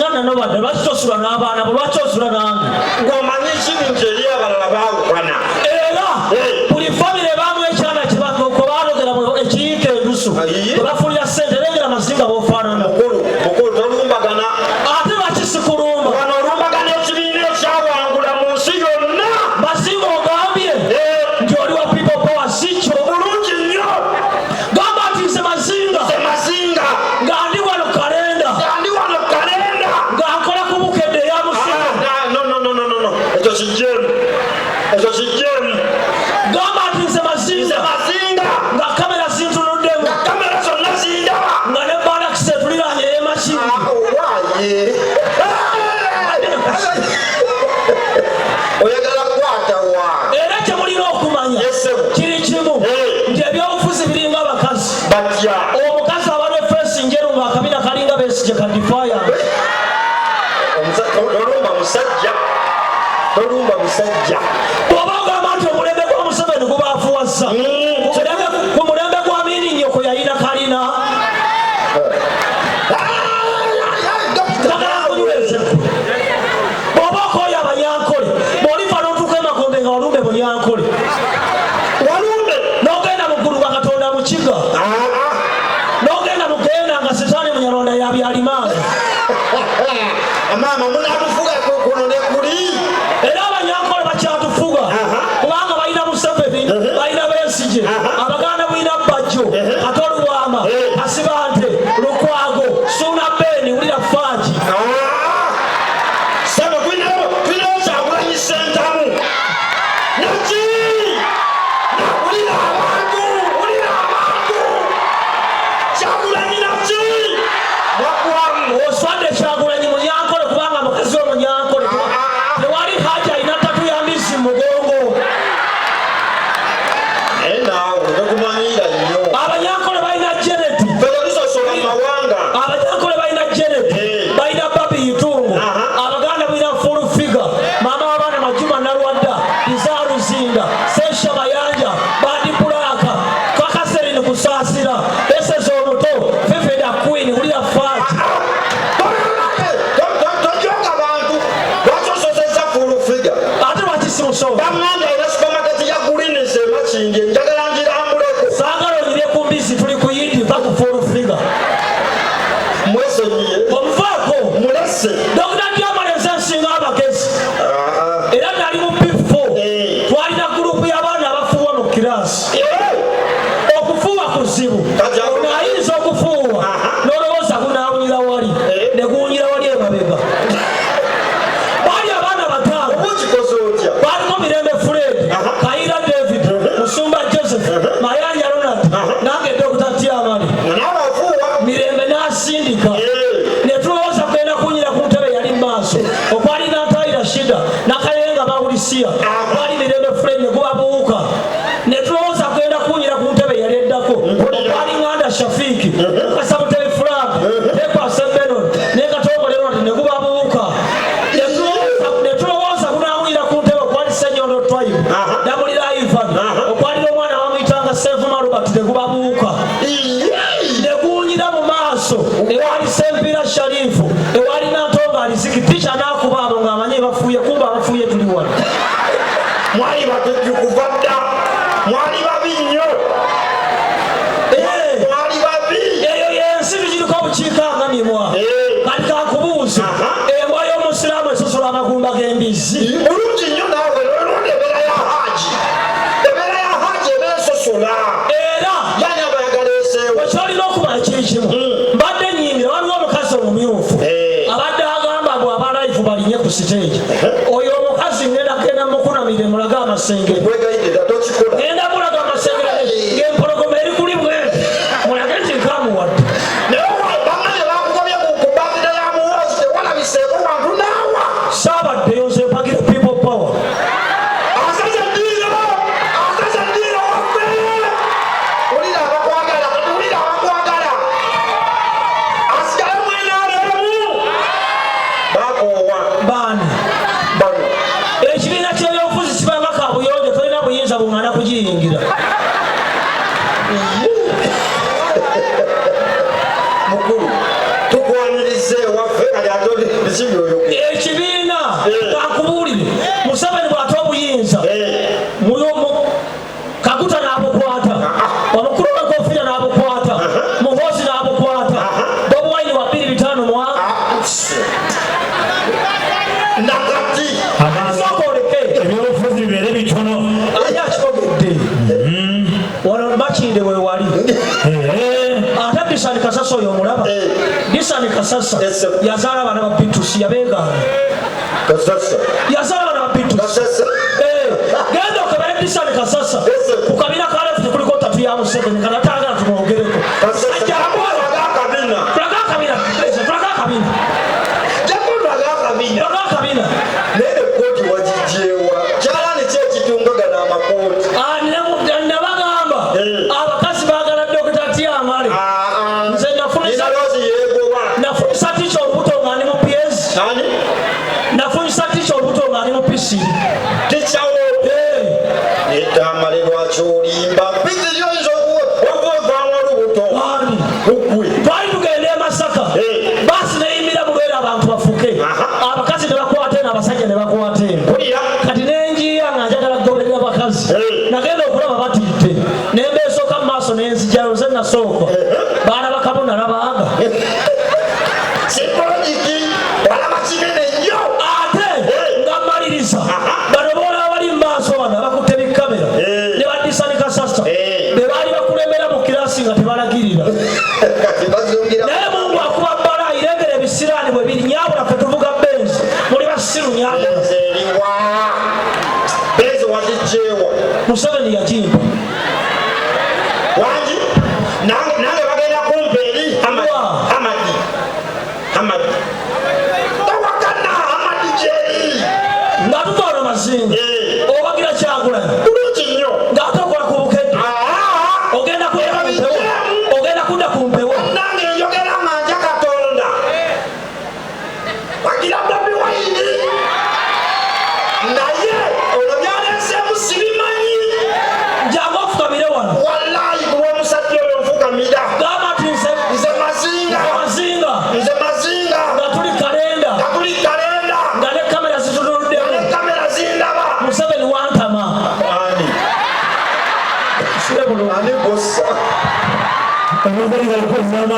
Singa nanobadde, lwaki tosula n'abaana bo? Lwaki osula nange? Ng'omanyi kiri nti eri abalala baawukana. Era buli famire ebaamu ekyana kwe balogera ekiyiika endusu, bwe bafunira ssente. Lengera Mazinga bw'ofaanana. Mukulu, mukulu, tolumbagana. Ate lwaki sikulumba? Wano olumbagana ekibiina ekyawangula mu nsi yonna. Mazinga, ogambye nti oli wa People Power, si kyo? Bulungi nnyo. Gamba nti nze Mazinga. Nze Mazinga. Nga ndi wano kalenda. Nga ndi wano kalenda. Nga nkola ku Bukedde eya Museveni. Ah, no, no, no, no, no, no. Ekyo kijjeemu, ekyo kijjeemu. Gamba nti nze Nze Mazinga. Mazinga. Nga kamera zintunuddemu. Nga kamera zonna zindaba. Nga ne balakisi etuliraanye ey'emakindi. Owaaye, oyagala kukwata wa? Era kye mulina okumanya Yes, sir. kiri kimu, nti ebyobufuzi biringa abakazi. Batya? Omukazi aba ne face njeru ng'akabina kalinga Besigye ka defiance. Tolumba musajja, tolumba musajja. Bw'oba ogamba nti omulembe gwa Museveni gubaafuwazza, ku mulembe gwa Amini nnyoko yalina kalina. Njagala nkunyweze, bw'oba okooye Abanyankole, bw'olifa n'otuuka emagombe nga walumbe Munyankole. Walumbe. N'ogenda mu ggulu nga Katonda Mukiga, n'ogenda mugenda nga Sitaani Munyarwanda yabyalimanga. Maama, munatufuga kuno ne kuli. Era Abanyankole bakyatufuga kubanga balina Museveni, balina Besigye. Abaganda bulina Bajjo, Katolubwama, Kasibante, Lukwago, Suuna Ben. Wulira faaki. Saba tulinawo Kyagulanyi Ssentamu naki. Wulira abantu, wulira abantu. Kyagulanyi naki mwakwamu. Oswadde. Kyagulanyi Munyankole kubanga mukazi we Munyankole. Tewali haja alina tattoo ya mbizzi mu mugongo. Naye naawe tekumanyira nnyo. Abanyankole balina Janet. Ffe tetusosola mu mawanga. Abanyankole balina Janet, balina Barbie Itungo. Abaganda bulina Full Figure, maama w'abaana Majuma Nalwadda, Izaluzinda, Sesha Mayanja, Bad Black, Kakaserini Kusaasira, Eseza omuto, Fifi da Queen. Wulira faaki. Tojoga bantu. Lwaki ososezza Full Figure? Ate lwaki simusonga? Baŋŋambye alina supermarket ya Greens e Makindye, njagala ngirambuleko. Saagala onyire ku mbisi, tuli ku yindi va ku Full Figure. Mwesonyiye. Omuvaako. Mulese. Dokita Diamond, nsinga amagezi, era nali mu P4. Twalina group y'abaana abafuuwa mu kiraasi. Okufuuwa kuzibu. Ono ayinza okufuuwa n'olowooza gunaawunyira wali, ne guwunyira wali emabega. Baali abaana bataano. Oba okikoze otya? Baliko Mirembe Fred, Kayira David, Musumba Joseph, Mayanja Ronald, nange Dokita Tiamani. Nga naawe ofuuwa. Mirembe n'asindika, ne tulowooza kugenda kunyira ku ntebe yali mu maaso okwali Nantayira Shida Nakayenga Bawulisiya. Kwali Mirembe Fred, ne gubabuuka, ne tulowooza kugenda kunyira ku ntebe yali eddako okwali Nganda Shafiiki, Mukasa Butebi Frank, Tekwase Benon ne Katongole Ronald, ne gubabuuka. Ne tulowooza kunawulira ku ntebe okwali Senyondo Twayibu, Damulira Ivan, okwalira omwana bamuyitanga Senfuma Robert, ne gubabuuka, ne guwunyira mu maaso ewali Sempira Sharifu, ewali Nantonga Aliziki. Tica n'akuba abo ng'amanyi bafuuye, kumba abafuuye tuli wano. Mwali batujju kuva dda, mwali babi nnyo. Mwali babi. Eyo yensi tugiriko obukiikangamibwa. Kati kankubuuze, embwa y'omusiraamu esosola amagumba g'embizzi? Bulungi nnyo. Naawe olonda ebeera ya haji, ebeera ya haji eba esosola. Era Yani abayagala eseewo? ekyolina okumanya kiri kimu, mbadde nyingira, waliwo omukazi omumyufu abadde agamba bwe aba live balinye ku siteegi. Oyo omukazi ngenda genda mukunamire mulage amasengere. Kwegayirira, tokikola. Ngenda mulaga amasengere ng'empologoma eri kuli bwenti, mulage nti nkamuwadde. Naye bamanye bakugobye ku birthday ya Muhoozi, tewalabiseeko wantu naawa. Saabaddeyo, nze mpagira People Power. Asaza ddiiro, asaza ddiiro waffe. Wulira abakwagala, wulira abakwagala. Asigale mwenaalemu bakoowa. Baani? Bano. Ekibiina ky'ebyobufuzi kibanga kabuyonjo, tolina buyinza buŋŋana kugiyingira. Mukulu, tukwaniriza ewaffe. Kati Ekibiina kankubuulire, Museveni bw'ata obuyinza, Kaguta n'abukwata, omukulu w'enkofiira n'abukwata, Muhoozi n'abukwata, Bobi Wine wa 25 mwa Nakati sooka oleke Ebyobufuzi bibeere bitono. Ani akikogedde wano? Makinde wewali. Ate Disani Kasasa oyo omulaba? Disani Kasasa yazaala abaana ba Bitusi, yabeegaana. Kasasa. Yazaala abaana ba Bitusi. Kasasa. Genda okebere Disani Kasasa. Ku kabina ka left kuliko tattoo ya Museveni, kana tagala tumwogereko. Kasasa. Ajja Tulaga akabina. Tulaga akabina, tulaga akabina. Jako tulaga akabina. Tulaga akabina. Naye ekkooti wagigyewa? Kyalaani ki ekitungagana amakooti? Ah, nabagamba abakazi baagala Dokita Tiamale. Nze nafunisa Nina Rozi yeegoba. Nafunisa tica olubuto nga ndi mu PS. Ani? Nafunisa tica olubuto nga ndi mu PC. Tichawo. Netamale, lwaki olimba? Piziri oyinza okuovaamu olubuto. Wani? Kugwe. Twali tugenda e Masaka. Baasi neyimira mulwere, abantu bafuke. Abakazi ne bakwata eno, abasajja ne bakwata eno. Mpulira. Kati nenjiya nga njagala kugoberera bakazi. Nagenda okulaba batidde, nembeesooka mu maaso, nenzijjayo nze nasooka. Baana bakabona nabaaga. Sikologiki walaba kinene nnyo. Ate nga mmaliriza, bano boolaba bali mu maaso bano abakutte bikamera ne badisani Kasasa be baali bakulembera mu kirasi nga tebalagirira. Kati bazungira. Naye Mungu akuba bbala, irengera ebisiraani bwe biri. Nyabula, fe tuvuga Benz, muli basiru nyabula. Benzi eriwa? Benzi wagigyewa? Museveni yakimpa. Wangi, nange bagenda kumpa eri Hamadi. Wa? Hamadi, Hamadi tawakana, Hamadi gyeri. Nga tutwala mazinga. Owagira Kyagulanyi.